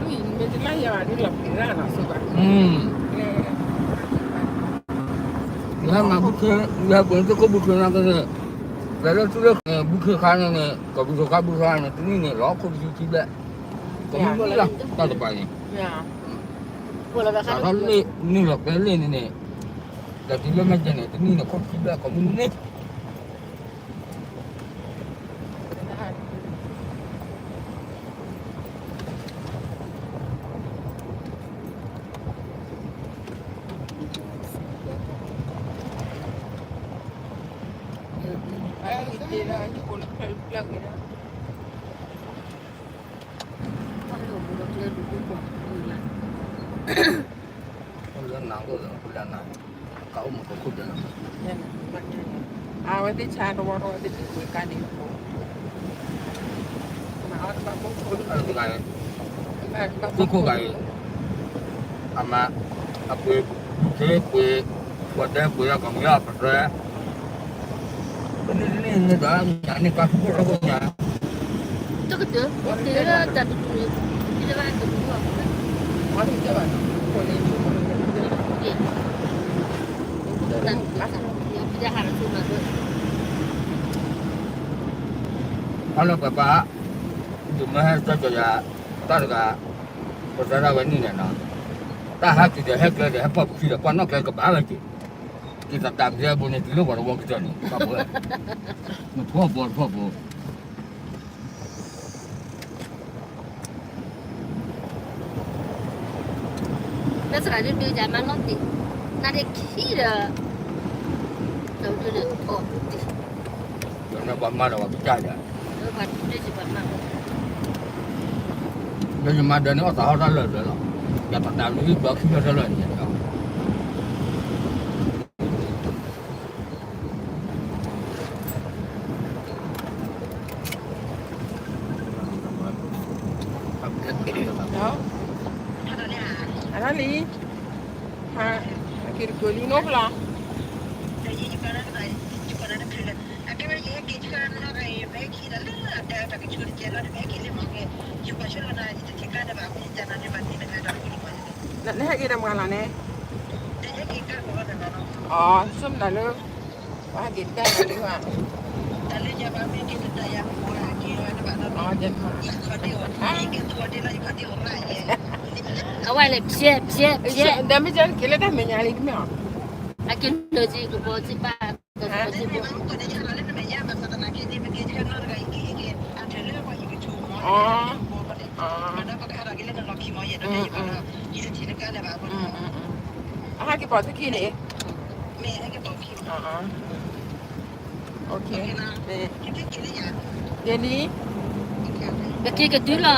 မ့ၢ်တလၢယၤဒ်လီၤပှ့ၤရၣ်လီၤဆိဘၣ်. ယဟဲမၤဘုခ့, ယဟဲပှ့ၤသုးခိၣ်ဘုခ့နီၤက့, လဲၤလၢသုးလၢဘုခ့ခါန့ၣ်န့ၣ် ကီၢ်ပူၤစီၤခါဘုခ့ခါန့ၣ် တနံၣ်န့ၣ် လီၤခိၣ်တဆံခံဘျဲၣ်, ကမုၢ်လၢ်တၢ်တပၤန့ၣ်, စးထီၣ်လၢန့ၣ်လီၤကျဲလၢန့ၣ်န့ၣ်, ဒီးတုၤလၢမ့ၢ်ကဲန့ၣ် တနံၣ်န့ၣ်ခိၣ်တဆံဘျဲၣ် ကမုၢ်န့ၣ် လၢနၤ, ကအိၣ်မူကခိၣ်ဒဲးလီၤ, အဝဲသ့ၣ်ဆါတဝီတဝီသ့ၣ်ဒုးဝဲကါန့ၣ်လီၤ, သုးခိၣ်ဂၤအံၤ, အမါ, အပှ့ၤ, သုးခိၣ်ပှ့ၤ, ပှၤတဲပှ့ၤလၢကမျၢၢ်ပသၢ တကတၢၢ်, အလၢပပၢ်, ယမ့ၢ်ဟဲတၢ်ကီၤယၤ, တၢ်တဂၤ, ပသရၣ်ဝဲန့ၣ်န့ၣ်နီၤ, တၢ်ဟဲတုၤဒီးဟဲကျဲဒီးဟဲပီၢ်ပခံဒီးပှၤနီၢ်ကျဲကဘၣ်ဝဲက့ၤ, က့ၤသးတၢ်ပျဲဘိန့ၣ်တုၤလၢပှၤတဝီကတၢၢ်န့ၣ်, ဘၣ်ဘၣ်, နဖီၣ်ဘိတဖီၣ်ဘိ လၢသရၣ်ဒုးဒုးယၤမၤလီၤတံၢ်, နၤဒ့ခံဒီး, ဒုးဒုးထီၣ်တံၢ်, ဒီးနပှၤမၤဒီးပှၤကစၢ်ယၤ, ပှၤဒုးယပှၤမၤ, လၢယမၤဒီးန့ၣ်အီၣ်သးဟီတၢ်လၢာ်လၢာ်လီၤ, ယတၢ်တၢ်လူၤဘျီခံလၢာ်တၢ်လၢာ်န့ၣ် အလံ, ဟဲက့ၤတကွံာ်လံနီၢ်ဖျီ, နဟဲက့ၤဒီးမၤလီၤန့ၣ်, အဆိကမိၣ်လၢ ပှၤဟဲက့ၤတဘၣ်လၢၤဘၣ်, အဝဲလဲၤဖျဲးဖျဲးဖျဲး, ဒီးမ့ၢ်ကဲက့ၤလၢတၢ်မဲာ်ညါလံတမ့ၢ်, အက့ၤလၢက့ၤကဘီစ့ၢ်ဘၣ်, အဟဲက့ၤပိာ်သုခံန့ၣ်, ယဲလံ, ပက့ၤကတုၤလီၤ,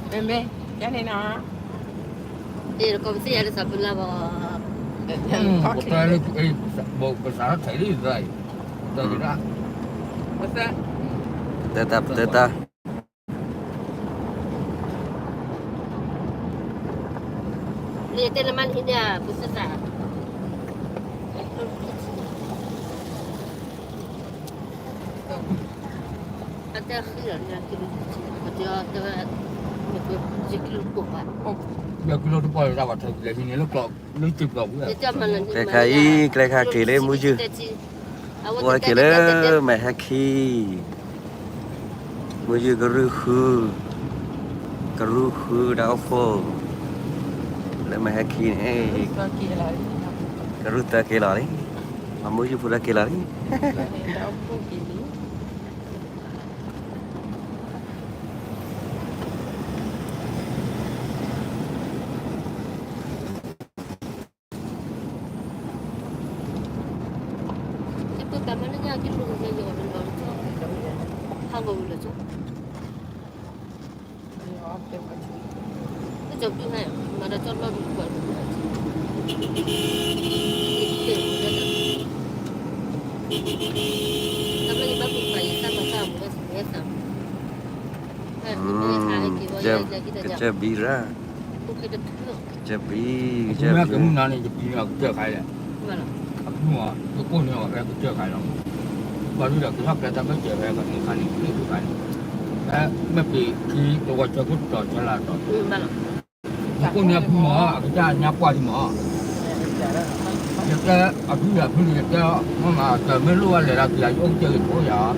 မ့မ့ၢ်, ယန့ၣ်နီၤ, ကီၢ်ပသ့ၣ်ယၤလၢသးပလၢ်ဘၣ်, ကစးထီၣ်ထဲးလံ, တဲတၢ်, တဲတၢ်, အတၢ်ဃံလၤန့ၣ်, ယကလုၢ်တပီၢ်လၢတၢ်ဘၣ်ထီၣ်ကလဲၤဟံးန့ၢ်လၢကျီ, လၢတကျီပူၤ, ကျဲခါအံၤ ကျဲခါက့ၤလၢမုၢ်ယုၢ်, ဝဲက့ၤလၢမဲာ်ဟဲခံ, မုၢ်ယုၢ်ကရူၢ်ဃု, ကရူၢ်ဃုတၢ်အိၣ်ဖှိၣ်, လၢမဲာ်ဟဲခံန့ၣ်, ကရူၢ်သၢက့ၤလီၤလံ, မုၢ်ယုၢ်ဖိလၢက့ၤလီၤလံ. ကစၢၢ်ဘံရၣ်, ကစၢၢ်ဘံ, ကစၢၢ်ဘံ, ကစၢၢ်ဘံ, ကစၢၢ်ခါလီၤ, ကစၢၢ်ခါလီၤ, ကစၢၢ်ခါလီၤ. ပှၤဒုးဒီးကဟီၣ်ကျဲတၢ်ဘၢၣ်စၢၤဝဲကန့ၢ်ခါန့ၣ် လၢဒုးခါန့ၣ်, မ့ၢ်ပ့ၤခံတဝီဆၢခိၣ်တီဆၢလၢတီၤ, မ့ၢ်ခိၣ်န့ၣ်ဖုမၢ် အကစၢ်ညါပှၢ်လံမၢ်, ယတဲအဖုယဖုန့ၣ် ယတဲမ့ၢ်မၤတၢ်မ့ၢ်လိၣ်ဝဲလဲၤဒၣ်က့ၤယအိၣ်ကစၢ်ဂ့ၤဖိယၤ,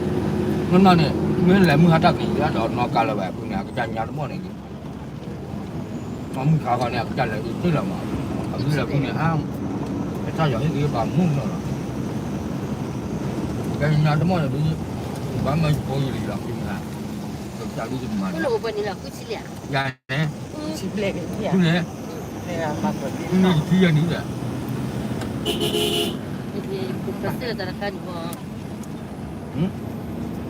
နီၢ်နီၢ်န့ၣ် မ့ၢ်လဲၤမုၢ်ဟါတၢ်က့ၤယၤဒီးနီၢ်ကါလၢၤဘၣ် အဖုန့ၣ် အကစၢ်ညါတမီၢ်န့ၣ် မ့ၢ်မုၢ်ခါဃီန့ၣ် အကစၢ်လဲၤအံၤတ့ၢ်လီၤမး, အဖုလဲၤဖုန့ၣ် အတၢ်ယီၤဟ့ၣ်ဂ့ၤဘၣ်မူနီၤလီၤ, ကဲညါတမီၢ်န့ၣ်ဒုး, ဘၣ်မၢယဖိယလံၤလီၤဖုန့ၣ်, ကစၢ်လံတမၤန့ၣ်, ယၤန့ၣ်, ဖုန့ၣ်, ဖုန့ၣ်တထံၣ်ယၤန့ၣ်ဒီး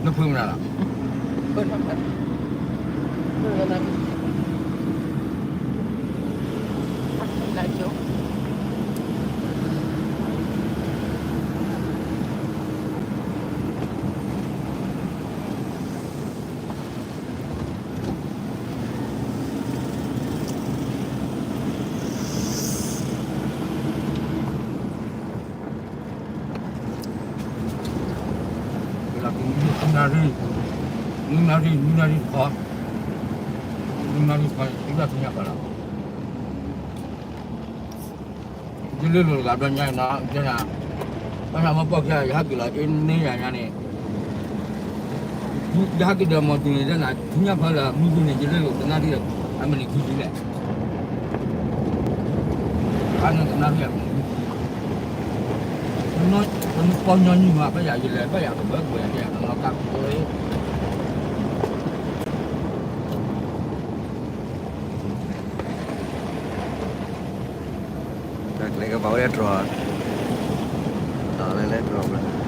နဖုမနုၤလီၤ, နၣ်ရံၣ်, နၣ်ရံၣ်, နၣ်ရံၣ်တခီ, နၣ်ရံၣ်တခီ ယလၢလိာ်တဂၤဘျီညါအံၤနီၤ, တဲနၤ, ဘၣ်ဆၣ်မ့ၢ်ပီၢ်ခံဂၤ ယဟဲက့ၤလီၤအ့န့ၢ်ယၤညါန့ၣ် ယဟဲက့ၤဒီးမီၤတူၤန့ၣ် တဲနၤ ဆူညါဖဲလၢမုၢ်ဒိၣ်န့ၣ် ယလၢလိာ်တနၣ်ရံၣ်ဒီး အမနံၤခံဆံလဲၣ်, ခါန့ၣ်တနၣ်ရံၣ်အမနံၤခံဆံ, ပှၤညီနုၢ်မး ဘၣ်ယၤယလဲၤ ဘၣ်ယၤကဘၢကွဲးန့ၣ် အနီၢ်ကါက့ၤ တၢ်ကျဲကဘၣ်ဝဲတြီၤ, တၢ်လဲၤလဲၤတြီၤဘၣ်,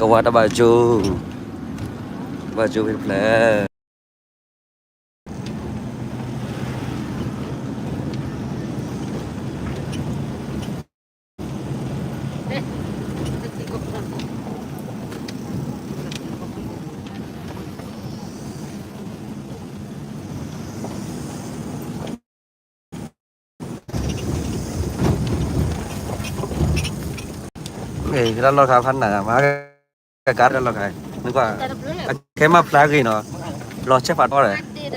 ကဝၤတၢ်ဘၣ်ကၠိ, ဘၣ်ကၠိဖဲတဖျၢၣ် တၢ်လီၢ်ခါဖးနး မၤကကါတၢ်လီၢ်ခါ, နကွၢ်, အခဲမ့ၢ်ဖျါဂ့ၤနီၤ, လီၤဆဲးဖးထီဒီး,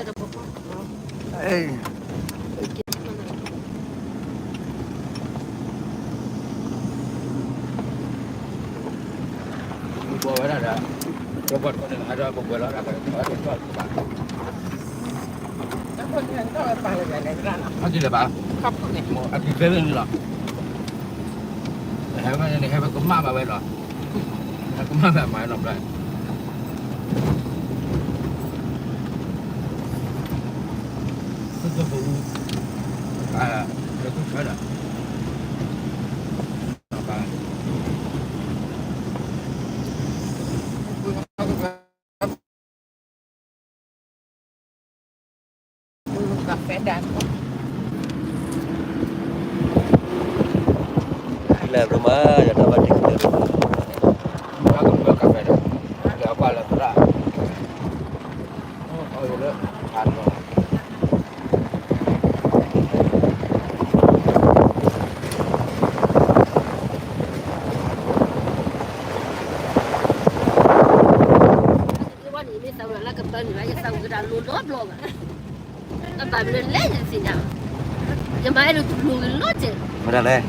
ဘီဝဲဒၣ်ဒီး, ကဘီတခီန့ၣ် ဟးဒီးကဘီလီၤ, ဟဲက့ၤလၢၤဘၣ်, အက့ၤဖဲန့ၣ်လီၤ, ဟဲဝဲန့ၣ် ဟဲဝဲကမၣ်ဘၣ်ဝဲလီၤ, ကမၣ်ဘၣ်မၤနီၤဖျါ ကပူၤ, လၢကဆၢဒီး, လဲၤဘျီမး ယတၢ်ဘၣ်တ့ၢ်လဲၤဘျီမး, ဘၣ်ကမၢကဖဲဒီး, လၢအကွၢ်လၢသရၣ်, အလၢဖးလီၤ ဝဲန့ၣ် မ့ၢ်သးဝဲလၢကပၢနုာ်ဘၣ် ယသးဝဲကဒါလိၤဒီဘျီဘၣ်, အဘၣ်မနုၤလဲၣ်ယသ့ၣ်ညါ, ယမၤအဲၣ်ဒိးတလိၤဂ့ၤလီၤကဲ, မတၤလဲၣ်,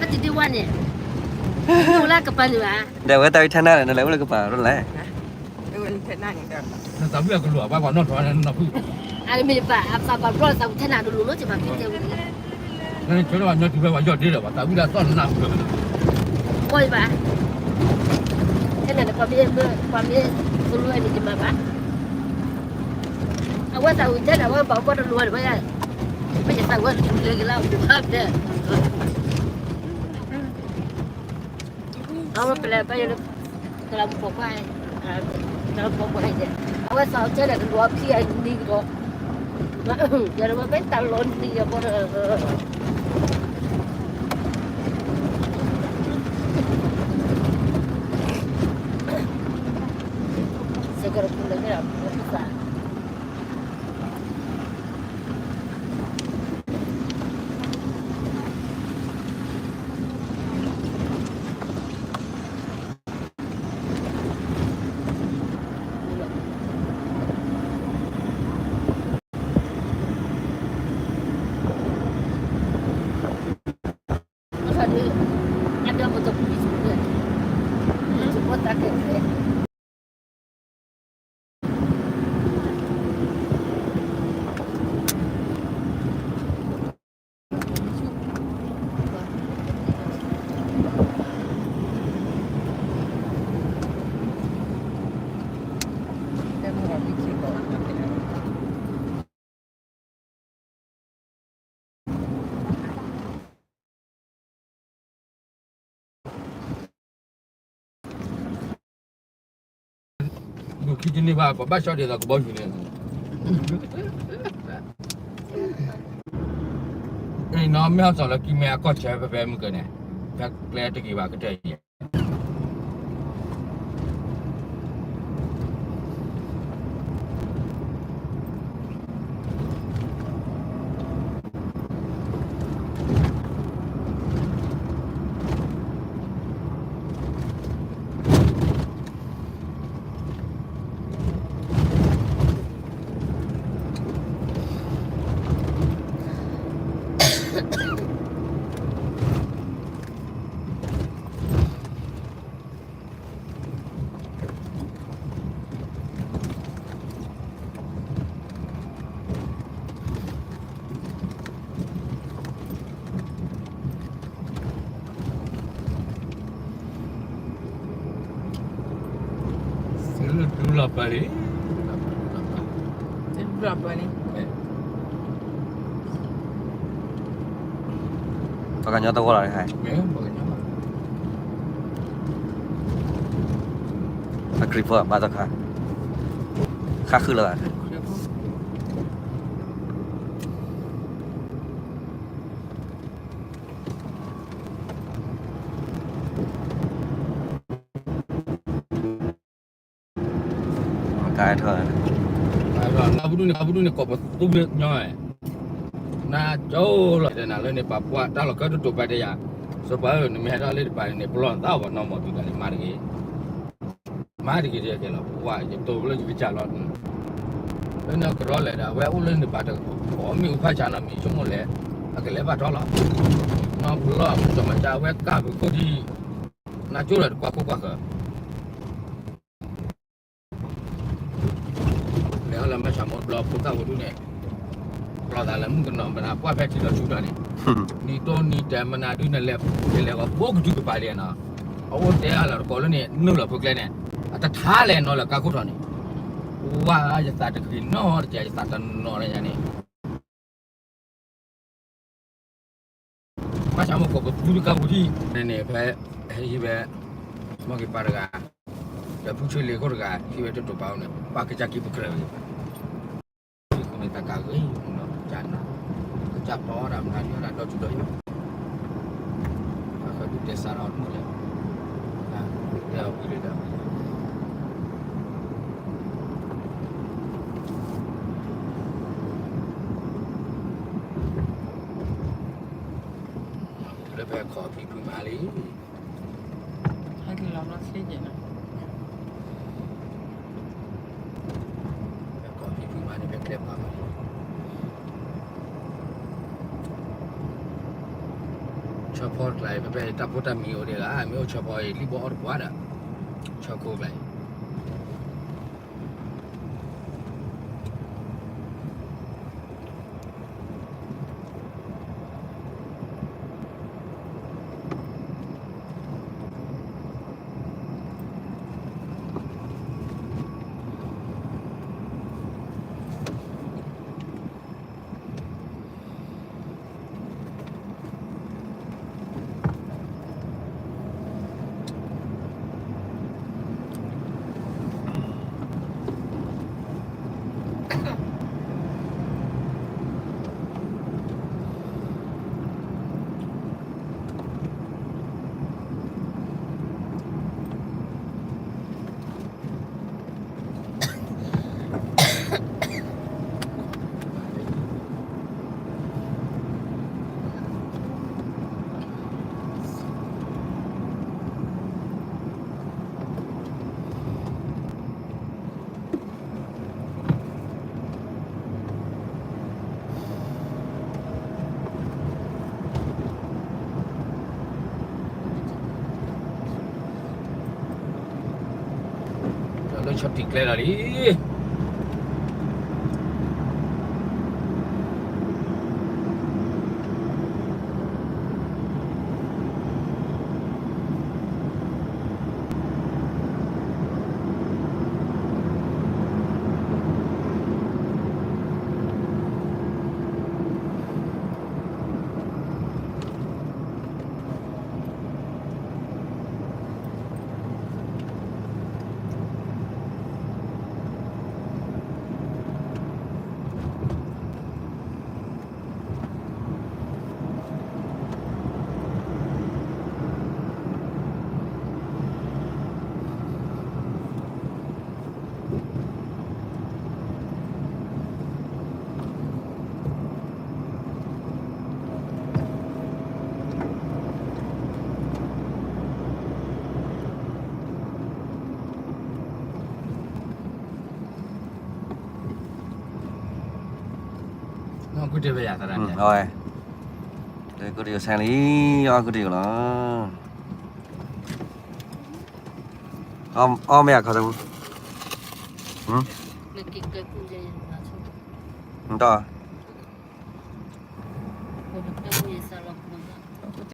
အတဒ့ဝဲန့ၣ်, လိၤလၢကပၢနုာ်ဘၣ်, ဒီးဝဲတၢ်ဝံထဲနၢ်န့ၣ် နလဲၤအိၣ်လၢကပၤလီၤလဲၣ် နသးဝံၣ်အကလိၤဘၣ်ပှၤနီၢ်ထီၣ်န့ၣ်နီၢ်ဖုၣ်, အမ့ၢ်ဘၣ် အသးပာ်ဘျီသးဝံၣ်ထဲနၢ်တလိၤလိၤကဲဘၣ်ဖဲတဲဝဲ, နဆၢထၢၣ်ဘၣ်ညီတုၤဖဲပှၤယီၢ်ဒ့ဒီး ပှၤသးဝံၣ်လၢအသီၣ်နၢ်ဖုၣ်, ဘၣ်ယဘၣ်, ထဲနၢ်န့ၣ် ပှၤမ့ၢ်, ပှၤမ့ၢ်သိလိဝဲန့ၣ် ယမၤဘၣ်, အဝဲသးဝံၣ်ထဲနၢ်ဝဲဘၣ်ဘီတလိၤဝဲန့ၣ်ဘၣ်ယါ, မ့ၢ်ယသးဝဲလဲၤက့ၤလၢအပူၤဘၣ်ဖဲ အဝဲပလဲၤဘၣ်ယိၣ်လၢ ကလၤမူပိာ်ခွါ, ကလၤမူပိာ်ခွါ, အဝဲသးအီၣ်ကဲဒီးကဒိးဖံအနံၤကဒီး, ယၤဒီးဝဲဘၣ်တၢ်လီၤနံၤယၤဘီဒီး စကရပူၤလၢကဲဒီး ပူၤသး ဒူၣ်ခံတန့ၢ်ဘၣ် ပဘၣ်ဆှီဒ်သိးကဘီယူၤန့ၣ်, နီၢ်မ့ၢ်ဟီၣ်စီၤလၢကံၢ်မဲအကီၢ်ဆၢဖဲဖဲမုၢ်ကၢန့ၣ်, ဖဲကျဲတဂ့ၤဘၣ်ကတၢၢ်အံၤ လၢဒူလီၤပၢ်လံ, ပှၤကညီတဝီလီၤ, အခရံာ်ဖိဘၣ်တခါ, ဃါဃုလီၤ, ကါထီၣ်, နပဒူၣ်န့ၣ် နပဒူၣ်န့ၣ် ကိးပသူလၢညီ, နကၠိလီၤတဲနၤလၢန့ၣ် ပှၤပှၢ်တၢ်လီၢ်ကၢတတိာ်ပာ်တယၤ, စီၤပၤဧၢ နမ့ၢ်ဟဲထီၣ်လၢတပၤန့ၣ် ပလီၢ်သးဘၣ်နီၢ်မီၢ်သူတဂၤန့ၣ် မၤတဂ့ၤ, မၤတဂ့ၤတကဲလီၤ, ပှၤယတိာ်လၢယကစၢ်လီၤ, လၢန့ၣ်ကရီလဲၤဒီး အဝဲအိၣ်လၢန့ၣ်ပၤတဂၤ အီၣ်မ့ၣ်အူဖးဆါနီၤ မ့ၢ်ဆိကမိၣ်လဲၣ်, အကလဲၤဘၣ်ထီၣ်လီၤ, နီၢ်ပလီၢ်အမုၢ်စီၤမၤစၢ် အဝဲကၢ်ပခိၣ်ဒံး, နကၠိလီၤတကွၢ်ခိၣ်ကွၢ်ဃၢၤ လဲၤအီၣ်လၢမၤဆါမိၢ်ဘျီဖိသၣ်ဝဲဒၣ်န့ၣ်, ပျီသးလၢမုၣ်ကနီၤ မနၤပှၢ်ဖဲထံလီၤဆူဒီးန့ၣ်, နံၤတိၢ်နံၤတဲမနၤဒုးနလဲၤ, နလဲၤဂီၤဘိကဒုကပၤလံနီၤ, အအိၣ်တဲအါလီၤတကိးလၢန့ၣ် နုာ်လီၤဖုကျဲန့ၣ်, အတထါလဲၤနီၤလၢကါခိၣ်ထီၣ်န့ၣ်, ဝါယသးတဂ့ၤနီတကဲ ယသးတနီၤလၢယၤန့ၣ် မၤဆါမိၢ်ကိးပသူတကးပူၤထံၣ်န့ၣ်န့ၣ် ဖဲဟံးဝဲ, မီၢ်က့ၤပၢ်တဂၤ, ဒီးဖုဆ့လ့ၤခိၣ်တဂၤ ဟံးဝဲတတိာ်ပာ်အိၣ်န့ၣ် ပၢ်ကစၢ်က့ၤပကြၢးဝဲ, မ့ၢ်တၢ်ကါဂ့ၤ, ကစၢ်နီၤ, ကစၢ်ပျီဒၣ်မနုၤဒုးဒၣ်ဒီထူဒီယိာ်, အဃိဒုးတဲစးထီၣ်မုၢ်လဲၣ်, တဲအီၤဝံၤလၢဒီး လၢဖဲခီၣ်ဖံးဖုမၤလံ, ဟဲက့ၤလီၤဘျီချ့က့ၤနီၤ, ဖဲခီၣ်ဖံးဖုမၤန့ၣ် ဖဲကျဲပှၤမၤ, ဆၢဖီတကျါအံၤ ဖဲဖဲတၢ်ဖိတၢ်မံၤအိၣ်ဒံးဂၤ, မ့ၢ်အိၣ်ဆၢဖီအံၤ လံၣ်ဘီအီၣ်တပှၢ်ဒီး, ဆၢခိကျါအံၤ ဆီၣ်တံၢ်ကျဲလီၤလံ. ကုတ့ၢ်ဝဲယၤသရၣ်န့ၣ်, ကုတ့ၢ်ဆဲလံ, အီကုတ့ၢ်လီၤ, အီမ့ၢ်အခီၣ်ထံး, မ့ၢ်တၢ်